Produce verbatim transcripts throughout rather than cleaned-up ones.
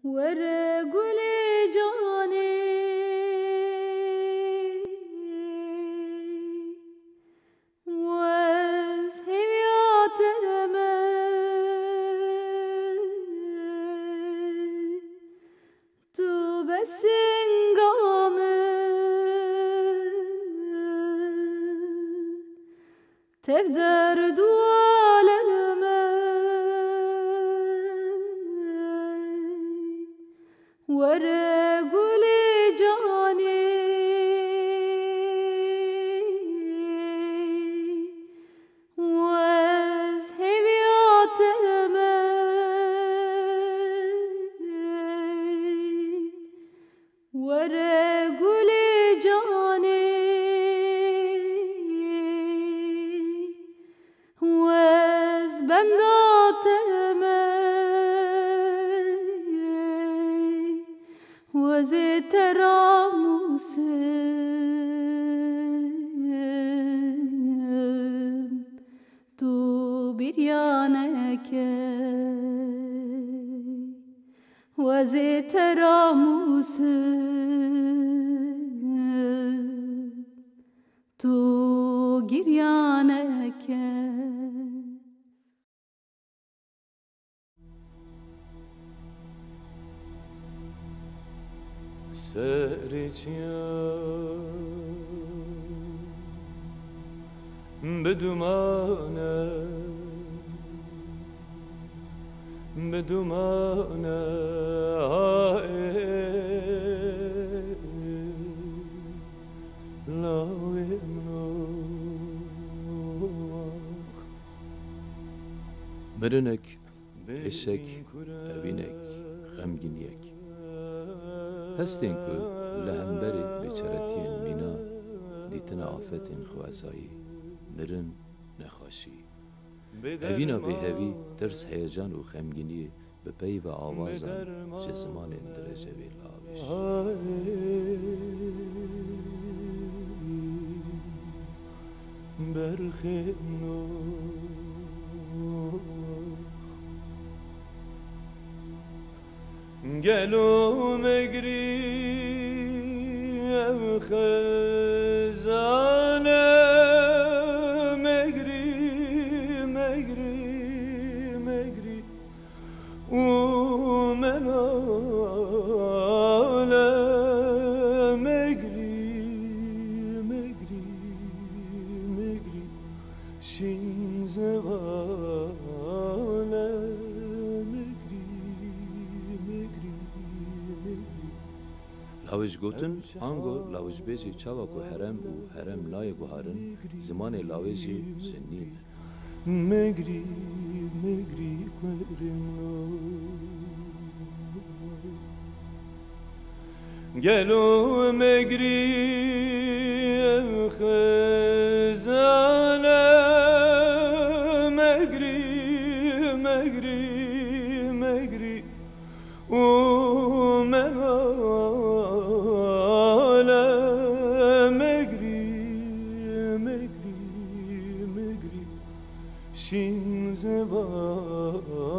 Were gulê canê, wez hêviya te me, tu besinga min, tev derd û alem e. Were gulê canê, wez hêviya te me. Were gulê canê, wez benda te me. Wezê te ramûsim, tu bîriya neke. Wezê te ramûsim, tu giriya neke. Serê çiyan bi duman e, bi duman e, ha, ê, lawê min o. Mirinek, êşek, evînek, xemgîniyek. Hestên ku li hemberî bêçaretiyên mîna, dîtina afetên xwezayî, mirin, nexweşî. Evîna bêhevî, tirs, heyecan û xemgîniyê bi peyva awazan ji zimanên dirêjevê lawêj. Berxê min o. Gelo megrî ev xezane, megrî, megrî, megrî û melale, megrî, megrî, megrî. Şîn zevale, megrî, megrî, megrî. Lawêj gotin, ango lawêjbêjê çawa ku herem û herem nayê guharin, zimanê lawêjî ji nî ne. Megrî, megrî, kuerê min o. Gelo megrî ev xezane, megrî, megrî, megrî û melale, megrî, megrî, megrî şîn zevale.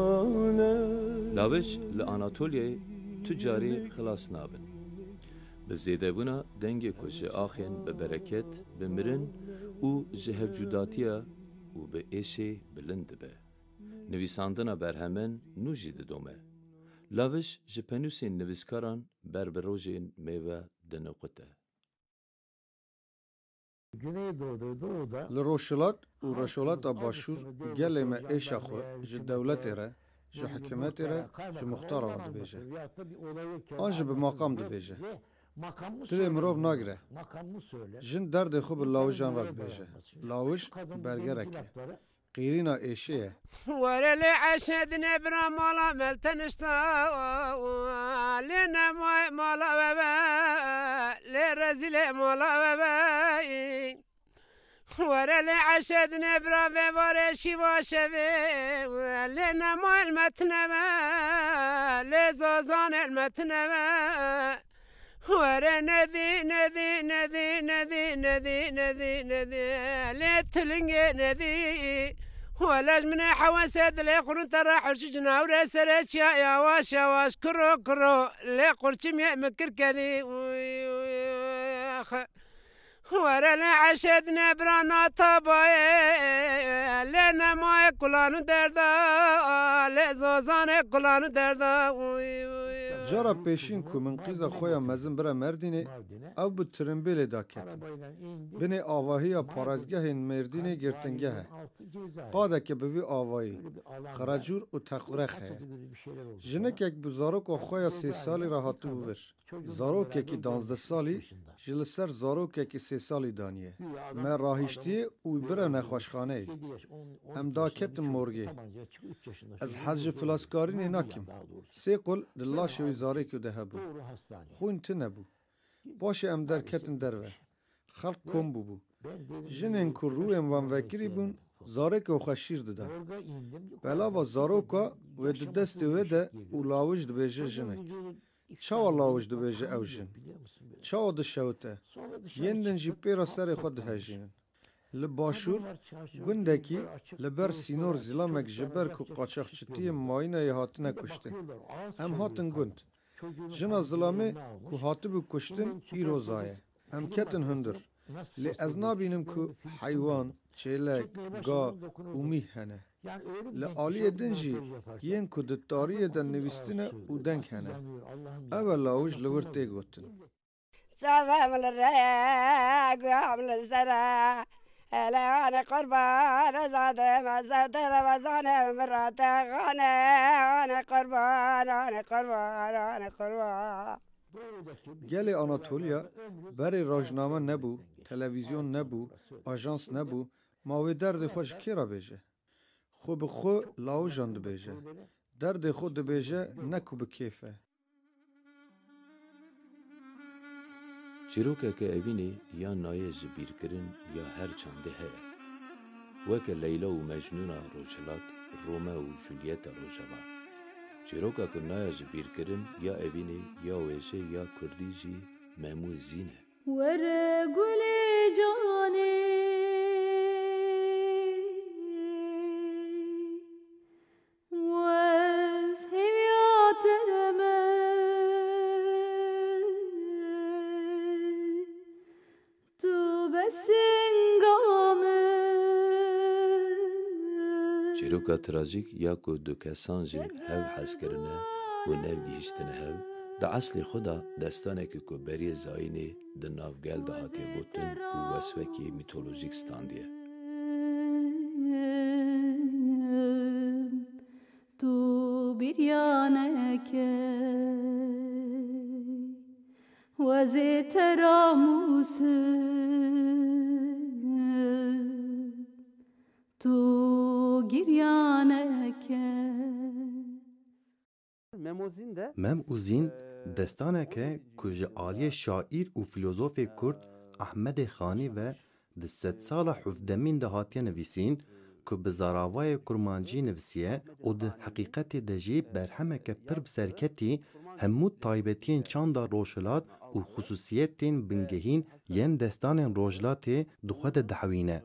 Lawêj li Anatoliyayê tu carî xilas nabin. Bi zêdebûna dengê ku ji axên bi bereket, bi mirin û ji hevcûdatiya û bi êşê bilind dibe. Nivîsandina berhemen nû jî didome. Lawêj ji penûsên nivîskaran ber bi rojên mêve diniqute. Güneydoğu'da, doğuda Li Rojhilat û Rojhilata Başûr gelê me êşa xwe ji dewletê re, ji hikûmetê re, ji muxtara re dibêje. An jî bi maqam dibêje. Dilê mirov nagire. Jin derdê xwe bi lawijan re dibêje. Lawij bergerek e. Qîrîna êşê ye. Were lê eşe dinê bira mala me li tenişta, lê nemayê mala we be, lê rezîlê mala we be. Were lê eşe dinê bira vê varê şîva şevê, lê nemayê li me tine be, lê zazanê li me tine be. Were nedî, nedî, nedî, nedî, nedî, nedî, nedî, lê tilingê nedî. Wele ji min ê hewesê dilê xurûn te re hurşî cinawrê serê çiya yawaş yawaş kuro kuro lê qurçim yê min kir kedî. Uy, uy, ax. Were lê eşê dine bira natabayê lê nemayê kulan û derda lê zozanê kulan û derda. Uy, uy. Cara pêşîn ku min qîza xwe ya mezin bira Merdînê, ew bi tirimbêlê daketin. Binê avahiya parêzgehên Mêrdînê girtingeh e. Qadeke bi vî avayî, xiracûr û texurex heye. Jinikek bi zaroka xwe ya sê salî re hatibû vir. Zarokekî danzdeh salî jî li ser zarokekî sê salî daniye. Me rahiştiye û bire nexweşxaneyê. Em daketin morgê. Ez hez ji filaskarînê nakim. Sê qul di laşê wî zarekî de hebû. Xwîn tune bû. Paşê em derketin derve. Xelk kom bûbû. Jinên ku rûyên wan vekirî bûn, zarokê xwe şîr didan. Pelava zaroka wê di destê wê de û lawij dibêje jinek. Çawa lawij dibêje ew jin? Çawa dişewite? Yên din jî pê re serê xwe dihejînin. Li Başûr gundekî li ber sînor zilamek ji ber ku qaçaxçitiyên mayînayê hatine kuştin. Em hatin gund. Jina zilamê ku hatibû kuştin îro zaye. Em ketin hundir. Lê ez nabînim ku heywan, çêlek, ga û mîh hene. Li aliyê din jî yên ku di tariyê de nivîstine û deng hene. Ew e lawij li wir tê gotin. Çavê min li rê, guya min li ser e. Hele anê qurban, ez adem, ez te re vezane, min ra te xane. Anê qurban, anê qurban, anê qurban. Gelê Anatoliya berê rojname nebû, televîzyon nebû, ajans nebû, ma wê derdê xwe ji kê re bêje? Xwe bi xwe lawijan dibêje. Derdê xwe dibêje, ne ku bi kêf e. Çîrokeke evînê ya nayê ji bîrkirin ya her çandê heye. Weke Leyla û Mecnûna Rojhilat, Romeo û Julieta Rojava. Çîroka ku naya ji bîrkirin ya evînê ya wêjê ya kurdî jî Memû Zîn e. Were gulê canê, wez hêviya te me, tu besinga me. Çîroka trajîk ya ku du kesan ji hev hez kirine û nev gihîştine hev, di eslê xwe de destanekî ku beriyê zayînê di nav gel de hatiye gotin û wesfekî mîtolojîk standiye. Tu bîriya neke, wezê te ramûsim, tu giriya neke. Memûzîn, e, destanek e ku ji aliyê şaîr û filozofê kurd Ehmedê Xanî ve di sedsala hevdemîn de hatiye nivîsîn, ku bi zaravayê kurmancî nivîsiye û di heqîqetê de jî berhemeke pir bi serketî hemû taybetiyên çanda Rojhilat û xisûsiyetên bingehîn yên destanên Rojhilatê di xwe de dihewîne.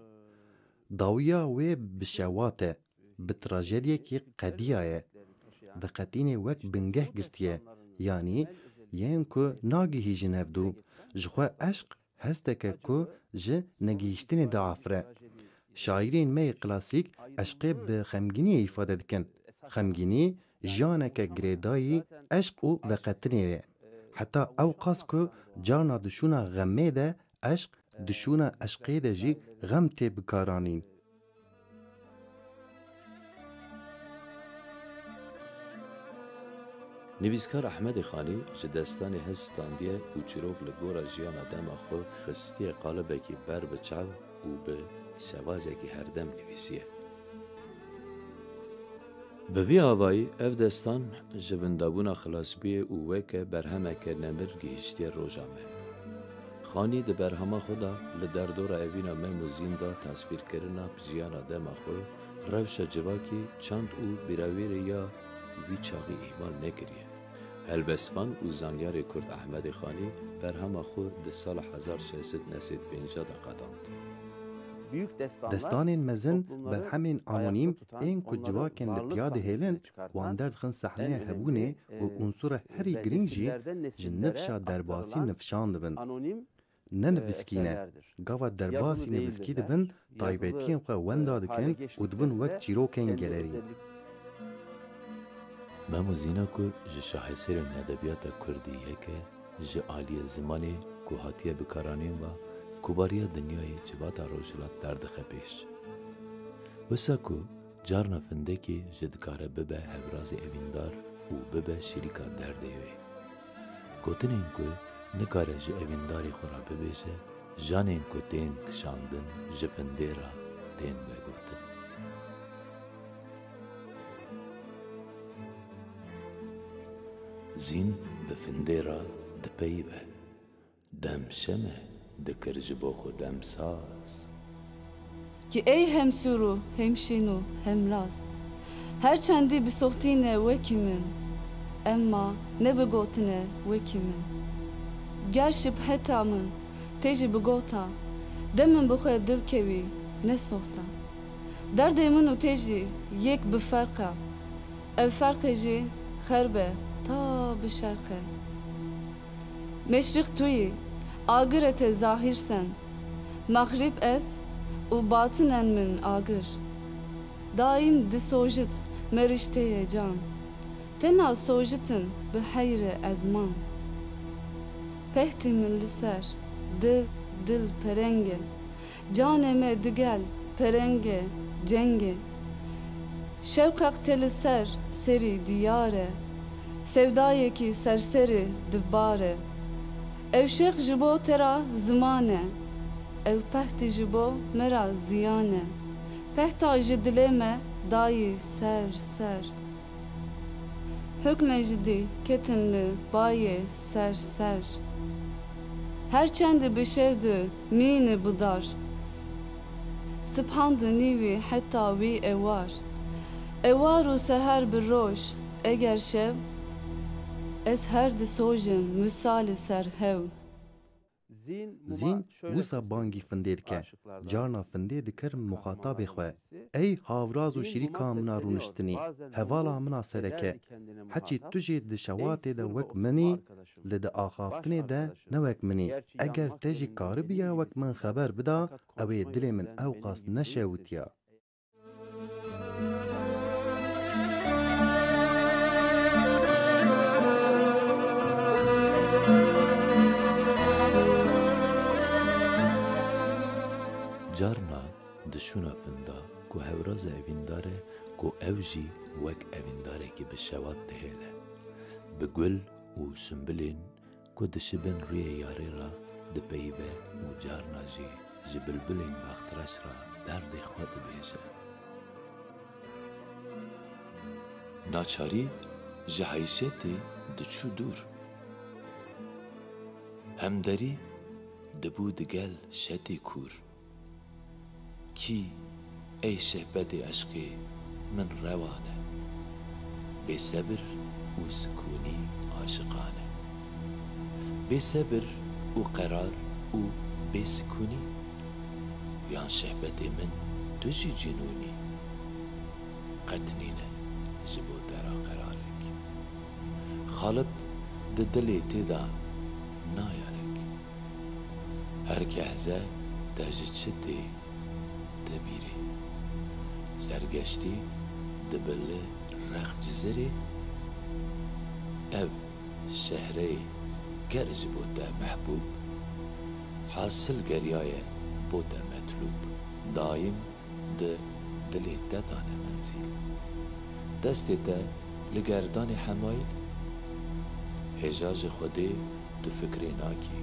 Dawiya wê bi şewat e, bi trajediyekî qediyaye, veqetînê wek bingeh girtiye, yanî yên ku nagihîjin hevdû, ji xwe eşq hesteke ku ji negihîştinê diafire. Şaîrên me yê klasîk eşqê bi xemgîniyê îfade dikin. Xemgînî jiyaneke girêdayî eşq û veqetinê ye. Heta ewqas ku carna di şûna xemê de eşq, di şûna eşqê de jî xem tê bikaranîn. Nivîskar Ehmedê Xanî ji destanê hez standiye û çîrok li gora jiyana dema xwe xistiye qalibekî ber bi çav û bi şevazekî herdem nivîsiye. Bi vî avayî ev destan ji vindabûna xilasbûyê û weke berhemeke nemir gihîştiye roja me. Xanî di berhema xwe de li derdora evîna Mem û Zîn de tasvîrkirina jiyana dema xwe, rewşa civakî, çand û bîrawêrê ya wî çaxî îhmal nekiriye. Helbestvan û zanyarê kurd Ehmedê Xanî berhema xwe di sala hezar şeş sed neh sed pêncî de qedand. Destanên mezin, berhemên anonîm ên ku civakên li piya dihêlin, wan derdixin sehneya hebûnê û unsura herî girîng jî ji nifşa derbasî nifşan dibin. Ne nivîskî ne. Gava derbasî nivîskî dibin, taybetiyên xwe wenda dikin û dibin wek çîrokên gelerî. Mem û Zîna ku ji şaheserên edebiyata kurdî yek e, ji aliyê zimanê ku hatiye bikaranîn ve kubariya dinyayê civata rojhilat derdixe pêş. Wisa ku carna findekê ji dikare bibe hevrazê evîndar û bibe şirîka derdê wê. Gotinên ku nikare ji evîndarê xwe re bibêje, janên ku tên kişandin ji findê re tên vegotin. Zîn bi findê re dipeyive. Dem şeme dikir ji bo xwe dem saz. Ki ey hem sûr û hem şîn û hem raz. Her çendî bi soxtî ne wekî min, emma ne bi gotine wekî min. Ger şibheta min tê jî bi gota, de min bi xwe dil kewî ne soxta. Derdê min û tê jî yek bi ferq e. Ev ferqê jî xerb e ta bi şerq e. Meşriq tu yî, agir e te zahîr sen. Mexrîb ez û batinen min agir. Daîm disojit me rişteyê can. Tena sojitin bi heyre ezman. Pehtî min li ser, dil, dil pereng e. Canê me digel perengê cengê. Şewqeq te li ser serî diyar e. Sewdayekî serserî di bar e. Ew şêx ji bo te ra ziman e. Ew pehtî ji bo me ra ziyan e. Pehta ji dilê me dayî ser ser. Hukmê ji dî ketin li bayê ser ser. Her çend bi şev di mîni bi dar. Sibhan di nîvî heta wî ewar. Ewar û seher bi roj, eger şev, ez her di sojim wisa li ser hew. Zîn wisa bangî findê dike. Carna findê dikir muxatabê xwe. Ey hawraz û şirîka mina rûniştinî, hevala mina sereke. Heçî tu jî di şewatê de wek min î, li di axaftinê de ne wek min î. Eger te jî karibiya wek min xeber bida, ew ê dilê min ewqas neşewitiya. Carna di şûna finda ku hewraza evîndar e, ku ew jî wek evîndarekî bi şewat dihêle. Bi gul û sumbilên ku dişibin rûyê yarê re dipeyive û carna jî ji bilbilên bextreş re derdê xwe dibêje. Naçarî ji heyşetê diçû dûr. Hemderî dibû digel şetê kûr. Kî ey şehbetê eşqê min rewa ne. Bêsebir û sikûnî aşiqan e. Bêsebir û qerar û bêsikûnî. Yan şehbetê min tu jî cinûnî. Qet nîne ji bo te ra qerarek. Xalib di dilê tê de nayarek. Her kehze te ji çi tê te bîrê. Sergeştî dibe li rex cizirê. Ev şehreyê ger ji bo te mehbûb, hasil geriyaye bo te metlûb. Dayim di dilê te dane menzîl. Destê te li gerdanê hemayî, hêja ji Xwedê tu fikrê nakî.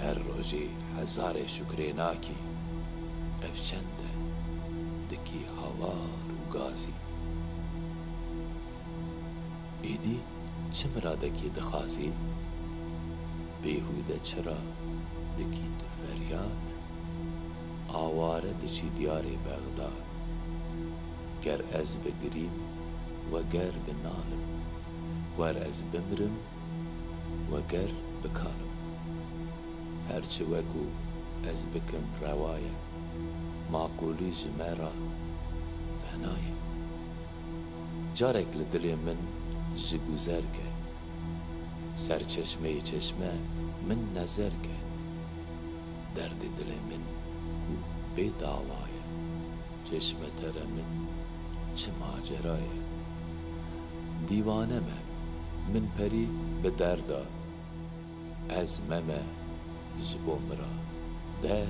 Her rojê hezarê şukrê nakî. Ev çend e dikî hawar û gazî. Êdî çi miradekî dixwazî? Bêhûde çira dikî tu feryad? Aware diçî diyarê Bexda. Ger ez bigirîm, weger binalim. Wer ez bimrim, weger bikalim. Her çi wekû ez bikim rewa ye. Maqûlî ji me re fena ye. Carek li dilê min ji guzer ke. Ser çeşmeyê çeşme min nezer ke. Derdê dilê min ku bê dawa ye. Çeşme tere min çi macera ye. Dîwane me, min perî bi derda. Ez me me ji bo min re derd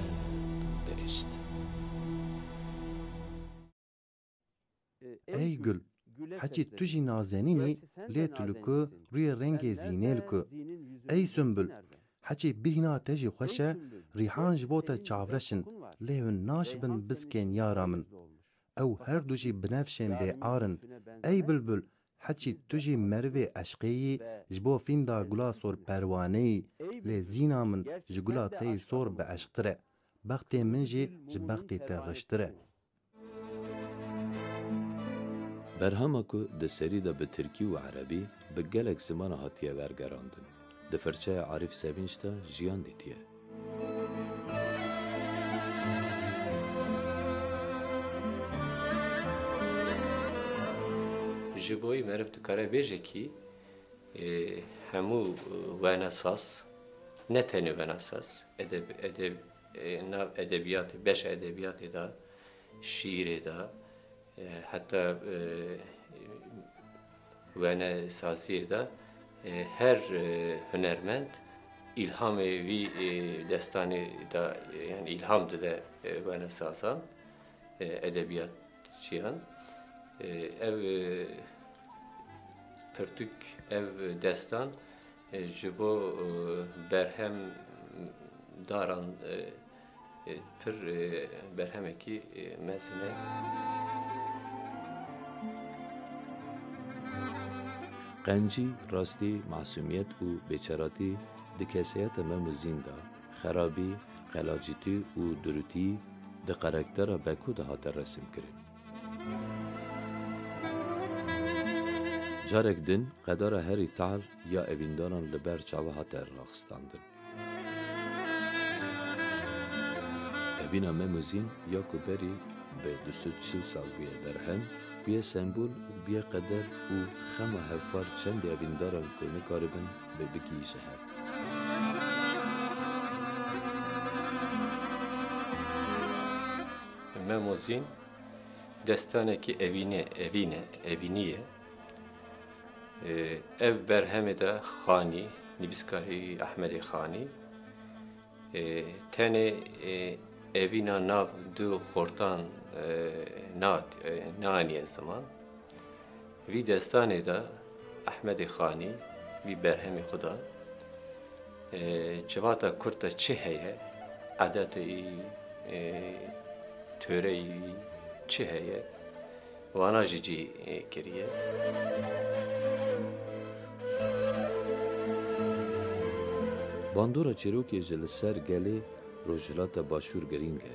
û deşt. Ey gul, heçî tu jî nazenîn î, lê tu li ku, rûyê rengê zînê li ku. Ey sumbul, heçî bîhna te jî xweş e, rîhan ji bo te çavreş in, lê hûn naşibin bizkên yara min. Ew her du jî binevşên bêar in. Ey bilbil, heçî tu jî merivê eşqê yî, ji bo fînda gula sor perwane yî, lê zîna min ji gula te yî sor bi eşqtir e. Bextê min jî ji bextê te reştir e. Berhema ku di serî de bi tirkî û erebî bi gelek zimana hatiye wergerandin, di firçeya Arîf Sevinç de jiyan dîtiye. Ji bo wî meriv dikare bêje kî, e, hemû, e, wene saz, ne tenê wene saz, edeb-, edeb-, e, nav edebiyatê, beşa edebiyatê de, şiîrê de, e, heta, e, wene saziyê de, e, her, e, hunermend îlhamê wî, e, destanê de, e, yani îlham dide, e, wene sazan, e, edebiyatçiyan. E, ev, e, pirtûk, ev destan, e, ji bo, e, berhem daran, e, e, pir, e, berhemekî, e, mezin e. Qencî, rastî, masûmiyet û bêçeratî di keseyeta Mem û Zîn de, xerabî, qelacîtî û durûtî di karaktera Beko de hate resimkirin. Carek din qedara herî tal ya evîndaran li ber çavan hate raxistandin. Evîna Mem û Zîn ya ku berî bi du sed çil sal bûye berhem, bûye sembol û bûye qeder û xema hevpar çendê evîndaran ku nikaribin bi bigihîje hev. Mem û Zîn destanekî evîne, evîne, evînî ye. Ee, ev berhemê de Xanî, nivîskarî Ehmedê Xanî, ee, tenê, ee, evîna nav du xortan, ee, nat-, ee, neaniye ziman. Vî destanê de Ehmedê Xanî, vî berhemê xwe de, e, civata Kurd de çi heye, edetê wî, e, töre wî çi heye, wana jî cî, e, kiriye. Bandora çîrokê ji li ser gelê Rojhilata Başûr girîng e.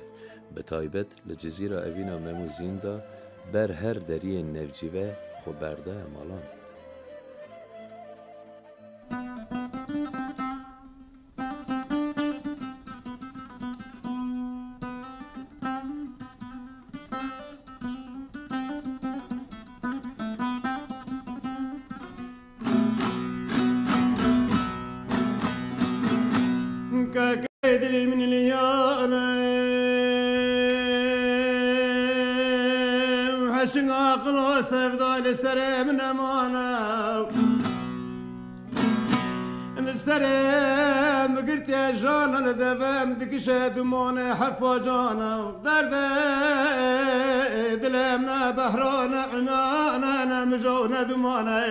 Bi taybet li Cizîra evîna Mem û Zîn de ber her deriyên navcî ve xwe berdaye malan. Keke dilê min li yar e, heşin aqil û sevda li serê min emane. Li serê min girtiye jana, li devê min dikişe dumane hef pacane. Derdê dilê min ne behra ne umane, ne mijo ne dumane.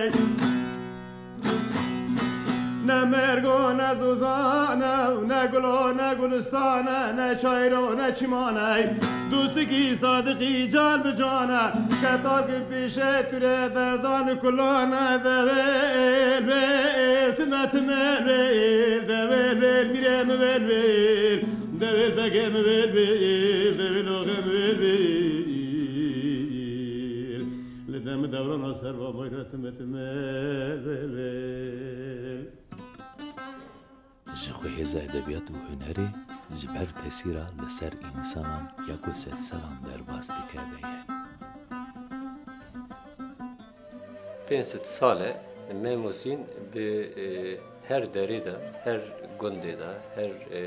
Ne mergo ne zozane, ne gulo ne gulistane, ne çayro ne çimane. Dostikî sadiqî can bi cane, ketar ki pîşe ture derdan kulane. Devel vel time time vel, devel vel mîrê min vel vel, devel begê min vel vel, devel oxê min vel vel. Li dem dewrana ser va boyra time time vel vel. Ji xwe hêza edebiyat û hunerê ji ber tesîra li ser însanan ya ku sedsalan derbas dike de ye. Pênc sed sal e Mem û Zîn bi, e, her derê de, her gundê de, her, e,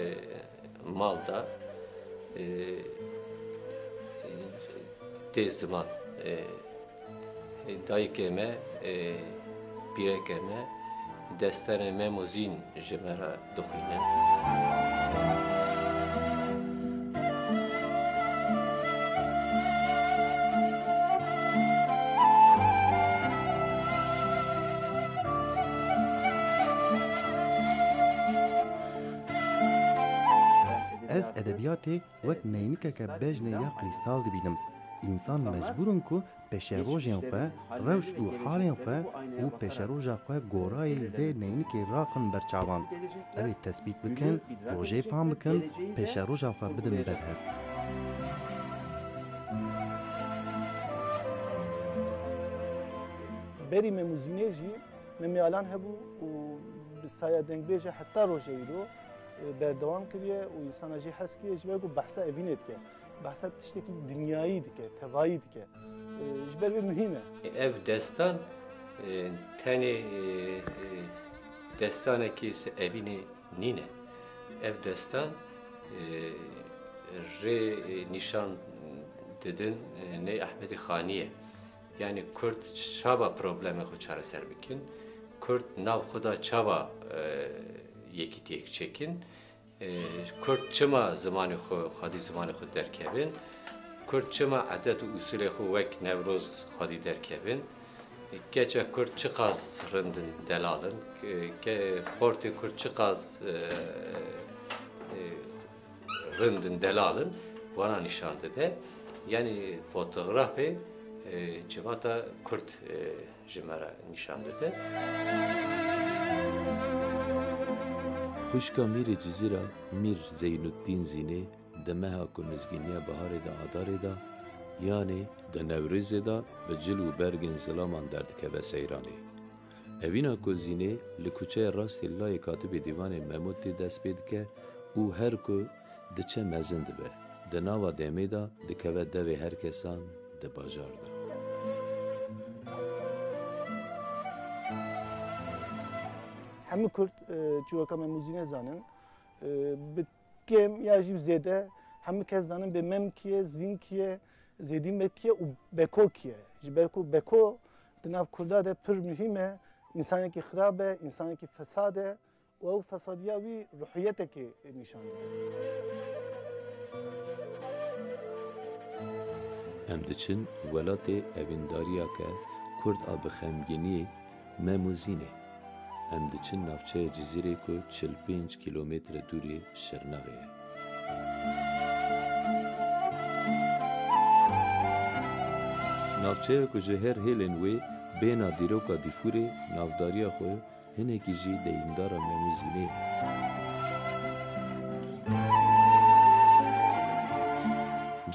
mal de, e, e, tê ziman. E, dayikê me, e, pîrekê me, destanê Mem û Zîn ji me re dixwîne. Ez edebiyatê wek neynikeke bejnê ya krîstal dibînim. Însan mecbûr in ku pêşerojên xwe, rewş û halên xwe û pêşeroja xwe gorayê vê neynikê raxin ber çavan. Ew ê tespît bikin, rojê fam bikin, pêşeroja xwe bidin ber hev. Berî Mem û Zînê jî Memê Alan hebû û bi saya dengbêje heta roja îro, e, berdewam kiriye û însana jî hez kiriye, ji ber ku behsa evînê dike. Behsa tiştekî dinyayî dike, tevayî dike. E, ji ber vê muhîm e. Ev destan, e, tenê, e, e, destanekî se-, evînê nîne. Ev destan, e, rê, e, nîşan didin, e, ney Ehmedê Xanî ye. Yanî Kurd çawa problemê xwe çareser bikin, Kurd nav xwe de çawa, e, yekîtiyek çêkin, e, Kurd çima zimanê xwe, xwedî zimanê xwe derkevin, Kurd çima edet û usulê xwe wek Newroz xwedî derkevin, keça Kurd çiqas rind in delal in, ke-, ke-, xortê Kurd çiqas, e, e, rind in, delal in, wana nîşan dide. Yanî fotografê, e, civata Kurd, e, ji me re nîşan dide. Xwişka Mîrê Cizîra, Mîr Zeynuddîn Zînê, di meha ku mizgîniya biharê de adarê de, yanê di Newrêzê de bi cil û bergên zilaman derdikeve seyranê. Evîna ku Zînê li kuçeya rastê layê katibê dîvanê Memûtê dest pê dike û her ku diçe mezin dibe, di nava demê de dikeve devê her kesan di bajar de. Hemû Kurd, e, çîroka Mem û Zînê zanin. E, bi kêm ya jî zêde hemû kes zanin bê Mem kî ye, Zîn kî ye, Zêdîn Beg kî ye û Beko kî ye. Ji ber ku Beko di nav Kurda de pir muhîm e, însanekî xirab e, însanekî fesad e û ew fesadiya wî ruhiyetekê nîşan dide. Em diçin welatê evîndariyeke Kurd a bi xemgîniyê Mem û Zînê. Em diçin navçeya Cizîrê ku çil pênc kîlometre dûrê Şirnexê ye. Navçeya ku ji her hêlên wê bêhna dîroka Dîfûrê navdariya xwe hinekî jî deyîndara Mem û Zînê ye.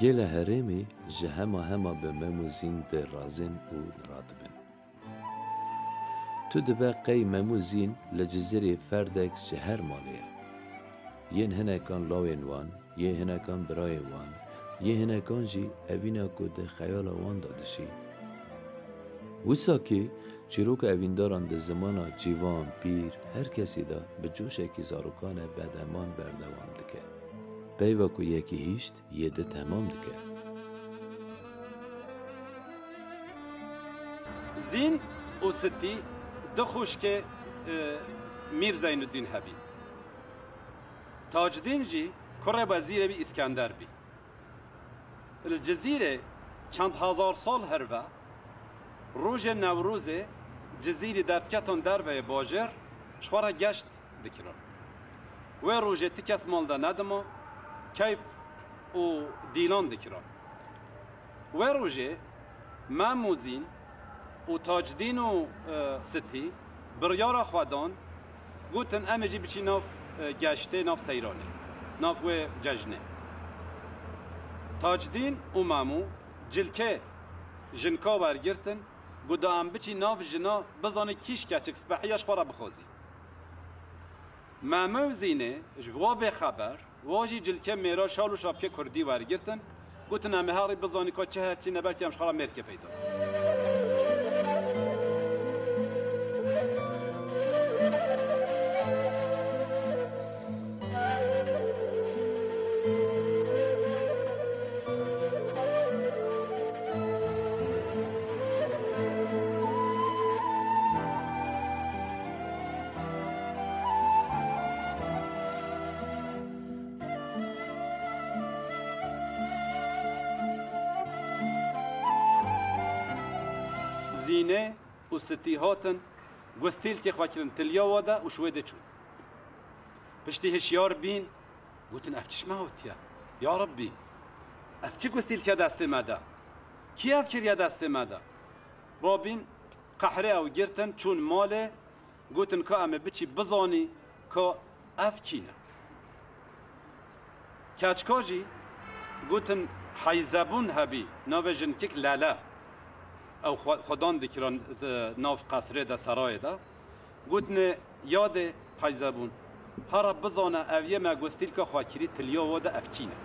Gelê herêmê ji hema hema bi Mem û Zîn dirazin û radibin. Tu dibe qey Mem û Zîn li Cizîrê ferdek ji her malê ye. Yên hinekan lawên wan, yê hinekan birayên wan, yê hinekan jî evîna ku di xeyala wan de dijî. Wisa kî çîroka evîndaran di zimana ciwan, pîr, her kesî de bi coşekî zarokane bedeman berdewam dike. Peyva ku yekî hişt, yê di temam dike. Zîn û Sitî du xwişkê, e, Mîr Zeynuddîn hebîn. Tacdîn jî kurê wezîrê bî Îskender bî. Li Cizîrê çend hezar sal herve rojê Newrozê Cizîrî derdiketin derveyê bajêr ji xwe re geşt dikirin. Wê rojê ti kes mal de nedima, keyf û dîlan dikirin. Wê rojê Mem û Zîn û Tacdîn û, e, Sitî biryara xwe dan, gotin, "Em ê jî biçî nav, e, geştê, nav seyranê, nav wê cejnê." Tacdîn û Memû cilkê jinka wergirtin, got, "Da em biçî nav jina, bizane kîş keçik spehiya ji xwe re bixwazî." Memo û Zînê ji wa bêxeber, wa jî cilkê mêra şal û şapkê kurdî wergirtin, gotin, em ê herî bizanî ka çi her çi ne, belkî em ji xwe re mêrkê peyda. Zînê û Sitî hatin, gustîlkê xwe kirin tiliya wa de û ji wê de çûn. Piştî hişyar bîn, gotin, ev çi ji me hatiye? Ya Rebbî, ev çi gustîlke destê me de? Kî ev kiriye destê me de? Rabîn qehrê ew girtin, çûn malê, gotin, ka em ê biçî bizanî ka ev kî ne. Keçika jî gotin, Heyzebûn hebî, navê jinkik Lele. Ew xwe-, xwedan dikirin di nav qesrê de, serayê de. Gotine, yadê Heyzebûn, hera bizane ev yê me gustîlka xwe kirî tiliya wa de ev kî ne.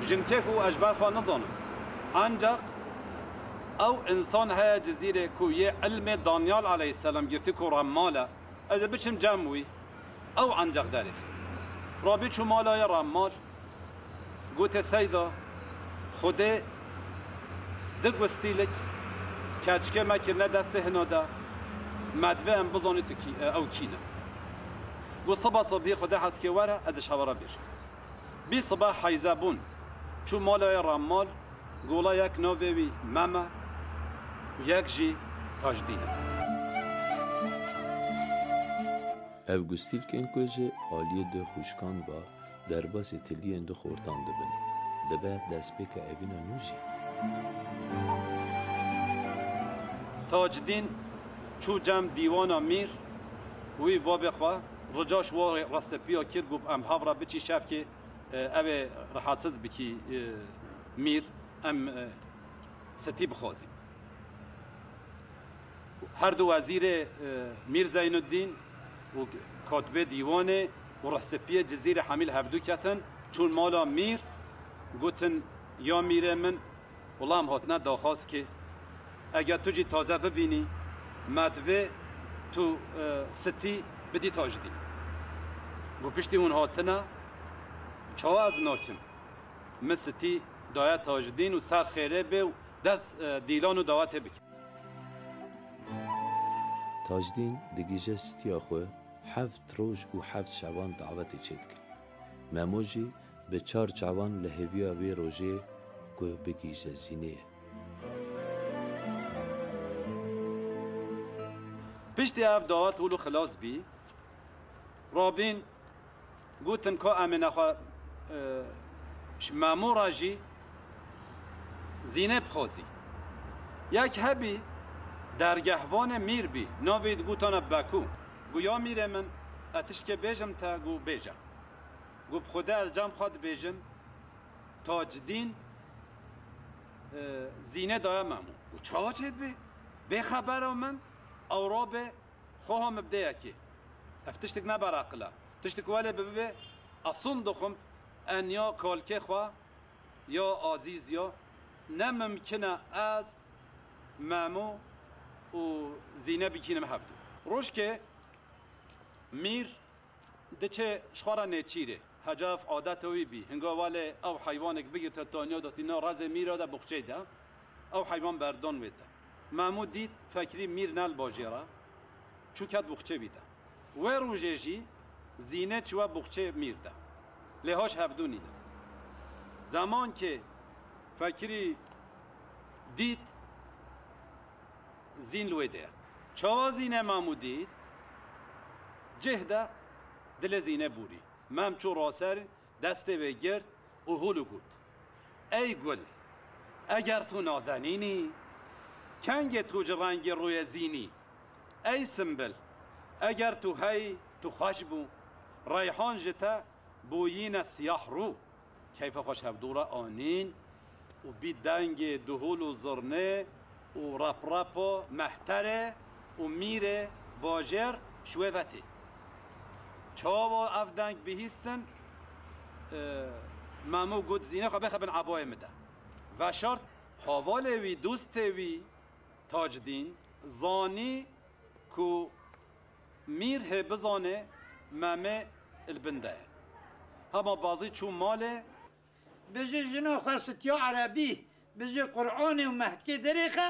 Jinkek û ez ji ber xwe nizanim. Ancaq ew însan heye Cizîrê ku yê ilmê Danyal aleyhisselam girtî ku remmal e. Ez ê biçim cem wî. Ew ancaq derêxî. Rabî çû mala yê remmal. Gote, Seyda, Xwedê di gustîlik keçikê me kirine destê hina de, me divê em bizanî tu kî, e, ew kî ne. Got, siba sibhî Xwedê heskê were, ez ê ji hewa re bêjim. Bî sibe Heyzebûn çû mala yê remmal, gola yek navê wî Mem e, yek jî Tajdîn e. Ev gustîlkên ku ji aliyê du xwişkan ve derbasî tiliyên du xortan dibin, dibe destpêka evîna nû jî. Tacdîn çû cem dîwana mîr, wî babê xwe rica ji wa resipiya kir, got, em bi hev re biçî şevkê, e, ew ê rehetsiz bikî, e, mîr, em, e, Sitî bixwazî. Her du wezîrê, e, Mîr Zeynuddîn û katibê dîwanê û rehsepiyê Cizîrê Hemî li hevdû ketin, çûn mala Mîr, gotin, ya Mîrê min, wela em hatine daxwazkê, eger tu jî taze bibînî, me divê tu, e, Sitî bidî Tacdîn. Got, piştî hûn hatine, çawa ez nakim? Min Sitî daye Tacdîn û ser xêrê bê û dest, e, dîlan û dawetê bike. Tacdîn digihîje Sitiya xwe, heft roj û heft şevan dawetê çêdikin. Memo jî bi çar çavan li hêviya vê rojê ku bigihîje Zînê ye. Piştî ev dawet hûl û xilas bî, Rabîn gotin ka em ê nexwe, e, ji Memo re jî Zînê bixwazî. Yek hebî dergehvanê Mîr bî, navê wî digotana Bekû. Got, ya Mîrê min, ez tiştekê bêjim te, got, bêje. Got, bi Xwedê ez li cem xwe dibêjim, Tacdîn, e, Zînê daye Memo. Got, çawa çêdibe? Bê xebera min, ew rabe, Xweha min bide yekê. Ev tiştek ne bereqil e. Tiştek welê bibe, ez sond dixwim, enya kalkê xwe ya Azîz ya, ne mimkin e ez Memo û Zîne bikînim hevdû. Rojkê Mîr diçe ji xwe re nêçîrê. Heca ev adeta wî bî. Hinga welê ew heywanek bigirte taniya datî na rezê Mîra de buxçeyê de. Ew heywan berdan wê de. Memo dît, fekirî Mîr ne li bajêr e. Çû ket buxçê wî de. Wê rojê jî Zîne çûye buxçê Mîr de. Lê haş hevdû nîne. Zemankê fekirî dît, Zîn li wê de ye. Çawa Zîne Memo dît? Cih de dilê Zîne bûrî. Mem çû raser, destê wê girt û hûl û got, Ey gul, eger tu nazenîn î, kengê tu ji rengê rûyê Zîn î? Ey simbil, eger tu hey, tu xweş bû, reyhan ji te bûyîne siyah rû. Keyfa xwe ji hevdû re anîn û bî dengê duhûl û zirnê û reprepa mehterê û mîrê bajêr ji wê ve tê. Çawa ev deng bihîstin, e, Memû got, Zînê xwe bêxe bin ebayê min de. Veşart, havalê wî, dostê wî, Tacdîn, zanî ku Mîr hê bizane Memê li bin de ye. Hema bazî çû malê. Bêje jina xwe sitiya erebî, bêje Qur'anê û mehtikê derêxe.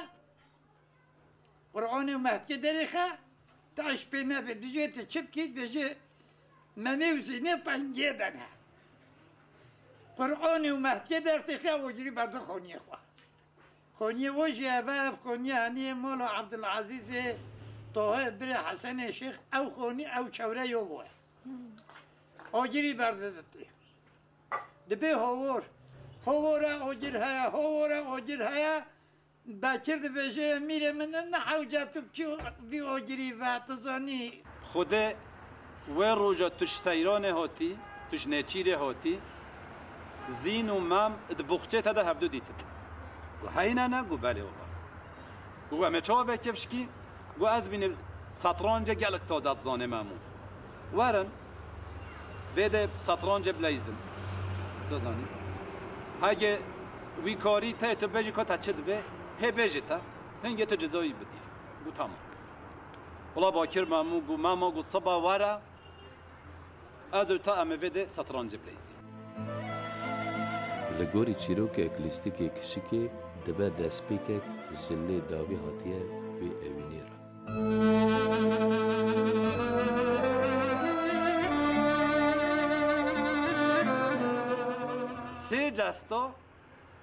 Qur'anê û mehtikê derêxe, tu eş pê nebe, dijê tu çi bikî, bêje Memê û Zînê tengê de ne. Qur'anê û mehtikê dertêxe, ogirî berde xoniyê xwe. Xoniyê o jî eve, ev xoniye heniyê mala Abdulazîzê Tohe, birê Hesenê Şêx, ew xonî, ew çewre yo bo ye. Ogirî berde ditê. Dibê howor. Howora ogir heye, howora ogir heye. Bekir dibêje, Mîrê min, ne hewce tu çi vî ogirî ve, tu zanî. Xwedê wê roja tu ji seyranê hatî, tu ji nêçîrê hatî, Zîn û Mem di boxçê te de hevdu dîtin. Gu heyne ne? Gu belê wela. Gu em ê çawa vê kifşkî? Gu ez bînim setrancê gelek taze dizanê Memû. Werin, vê de setrancê bileyzin. Dizanî. Hege wî karî te, tu bêjî ka te çi divê, hê bêjê te. Hingê tu cizayî bidî. Gu tamam. Wela Bakir Memû gu, Memo gu siba were, ez û te em ê vê de setrancê bileyzî. Li gorî çîrokek lîstikê kişikê dibe destpêkek ji lê dawî hatiye wê ewînê re. Sê cesta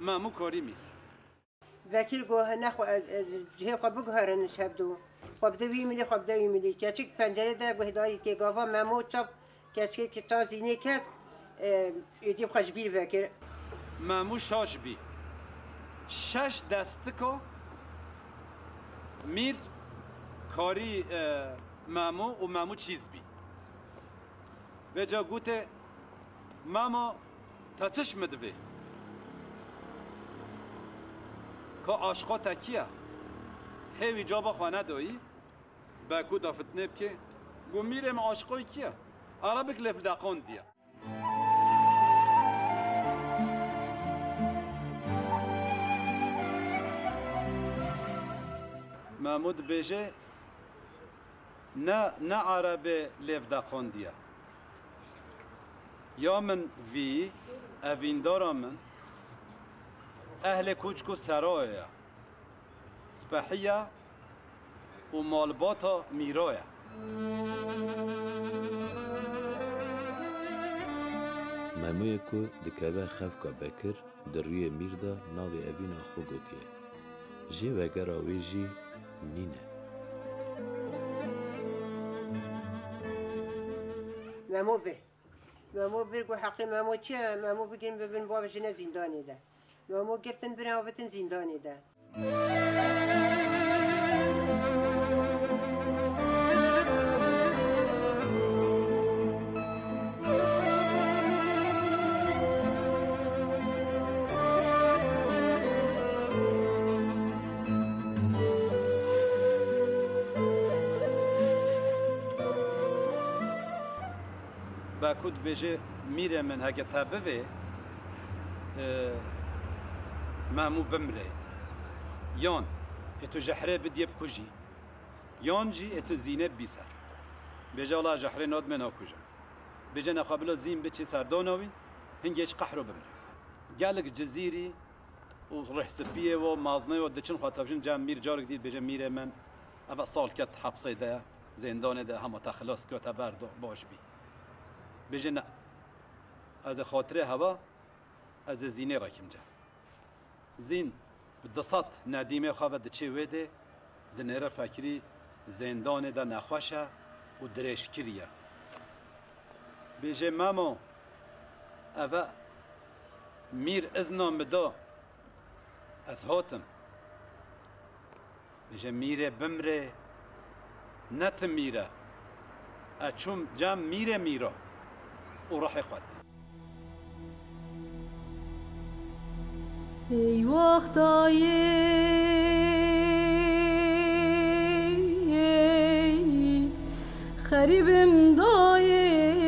Memû karî Mîr. Bekir got, "Nexwe ez, ez cihê xwe biguherin ji hevdu. Xwe bide wî milî, xwe bide wî milî." Keçik pencerê de guhdarî dike, gava Memo çap, keçikê ki çav Zînê ket, e, êdî xwe ji bîr vekir. Memû şaş bî. Şeş destika Mîr karî, e, Memû û Memû çîz bî. Vêca gote, Memo, te çi ji min divê? Ka aşiqa te kî ye? Hê wî caba xwe nedayî, Bekû da fitnê bike, got, Mîrê min aşiqa wî kî ye? Erebik lêv deqandiye. Memo dibêje, Ne, ne erebê lêv deqandiye. Ya min vî, evîndara min, ehlê koçik û serayê ye. Spehiya û malbata Mîra ye. Memoyê ku dikeve xefka Bekir, di rûyê Mîr de navê evîna xwe gotiye. Jê vegera wê jî nîne. Memo bir. Memo bir got, "Heqê Memo çi ye? Memo bigirin bibin bavê jine zîndanê de." Memo girtin birin avêtin zîndanê de. Bekû dibêje, Mîrê min, heke te bivê, e, Memû bimrê. Yan ê tu Jehrê bidiyê bikujî. Yan jî ê tu Zînê bibî ser. Bêje, wela Jehrê nadimê nakujim. Bêje, nexwe bila Zîn biçî ser dana wî, hingê ji qehro bimre. Gelek Cizîrî û Rihspiyê û Maznê û diçin xwe tevjin cem Mîr, carek dî dibêje, Mîrê min, eve sal ket hepsê de, zêndanê de, hema te xilas kir, te berda, baş bî. Bêje, ne. Ez ê xatirê hewa, ez ê Zînê rekim cem. Zîn bi du sed nedîmê xwe ve diçê wê dê, dinêre fekirî zêndanê de nexweş e û dirêjkirî ye. Bêje, Memo, eve Mîr izna min da, ez hatim. Bêje, Mîrê bimrê, ne ti Mîr e. Ez çûm cem Mîrê Mîra û rihê xwe dî. Ey wextayê, xerîbim dayê.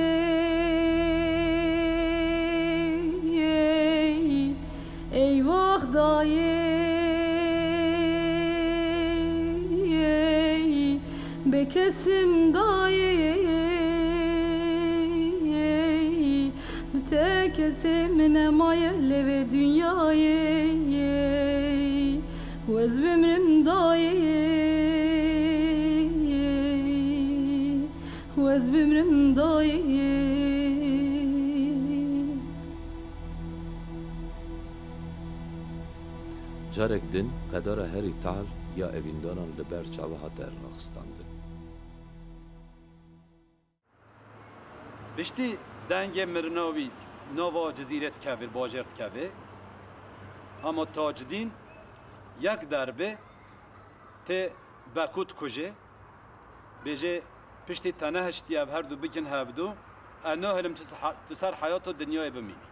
Kesim dayê, bi te kesê min nemaye lê vê dinyayê. Wez bimrim dayê, wez bimrim dayê. Carek din qedara herî tahl ya evîndanan li ber çavan hate rexistandin. Piştî dengê mirina wî nava Cizîrê dikeve, bajêr dikeve. Hema Tacdîn yek derbe tê Bekû dikuje. Bêje, piştî te nehiştiye ev her du bikin hevdu, ez nahilim tu se-, tu ser heyata dinyayê bimînî.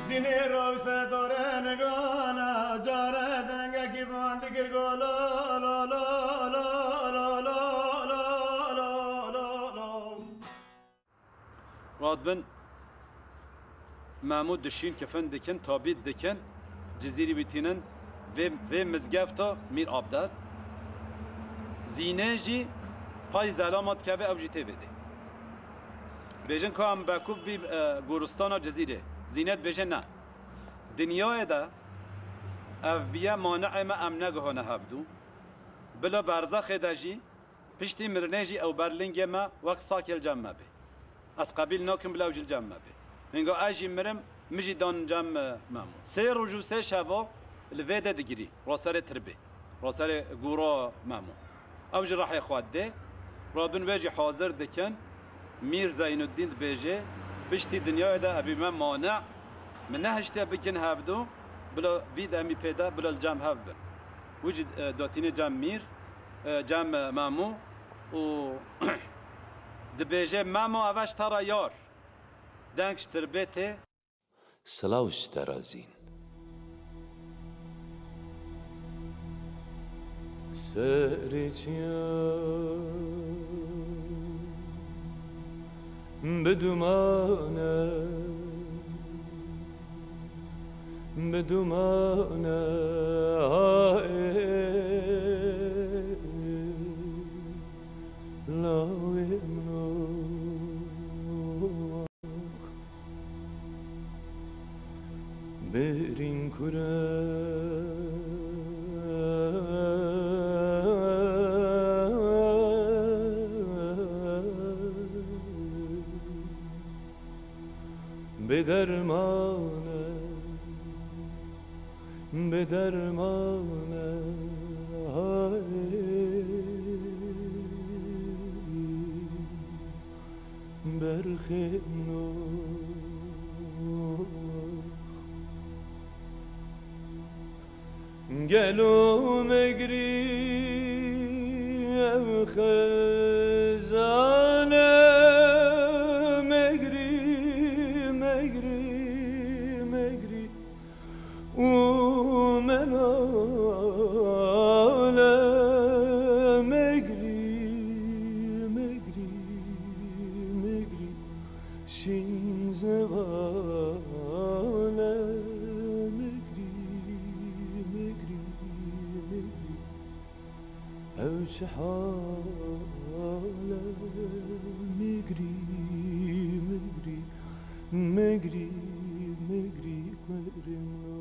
Zînê rewşe dore nigana, care dengekî van dikir go lo, lo, lo. Radibin Memû dişîn kifin dikin, tabît dikin, Cizîrî wî tînin vê, vê mizgefta Mîr Abdel. Zînê jî pay zelama dikeve, ew jî tê vê dê. Bêjin ku em Bekû bî, e, goristana Cizîrê. Zînê dibêje ne. Dinyayê de ev biye mani'ê me, em negihane hevdu. Bila berzexê de jî Piştî mirinê jî ew ber lingê me wek sakê li cem me bê. Ez qebîl nakim bila ew jî li cem me bê. Hinga ez jî mirim, min jî dan cem, e, Memû. Sê roj û sê şeva li vê de digirî, raserê tirbê, raserê gora Memû. Ew ji rehê xwe didê, radibin wê jî hazir dikin. Mîr Zeynuddîn dibêje, piştî dinyayê de ebî me mane, min nehiştiye bikin hevdu, bila vî demî pê de, bila li cem hev bin. Wî jî, e, datîne cem Mîr, e, cem, e, Memû û dibêje, Memo, eve ji te re yar. Deng ji tirbê tê. Silav ji te re Zîn. Serê çiyan bi duman e, bi duman e, ha, ê, lawê min o. Birîn kure bi derman e, bi derman e, hay. Berxê min ox. Gelo megrî ev xezane, megrî, megrî, megrî. û melale megrî, megrî, megrî, şîn zevale megrî, megrî, megrî. Ew çi hal e, migrî, migrî, migrî, migrî, kurê min o.